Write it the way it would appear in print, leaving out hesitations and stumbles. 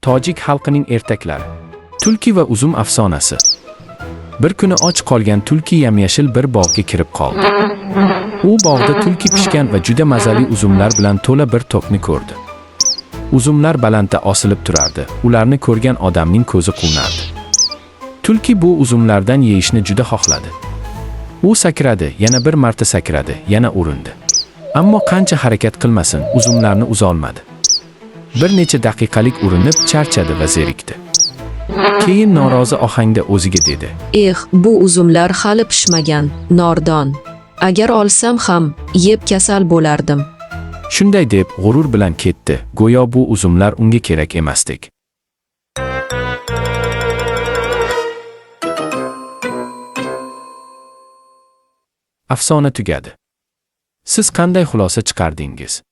Tojik xalqining ertaklari. Tulki va uzum afsonasi. Bir kuni och qolgan tulki yamyashil bir bog'ga kirib qoldi. U bog'da tulki pishgan va juda mazali uzumlar bilan to'la bir to'pni ko'rdi. Uzumlar balandda osilib turardi. Ularni ko'rgan odamning ko'zi quvnardi. Tulki bu uzumlardan yeyishni juda xohladi. U sakradi, yana bir marta sakradi, yana urindi. Ammo qancha harakat qilmasin, uzumlarni uzolmadi. Bir necha daqiqalik urinib charchadi va zerikdi. Keyin norozi ohangda o'ziga dedi: Eh, bu uzumlar hali pishmagan, nordon. Agar olsam ham, yeb kasal bo'lardim. Shunday deb g'urur bilan ketdi, go'yo bu uzumlar unga kerak emasdek. Afsona tugadi. Siz qanday xulosa chiqardingiz?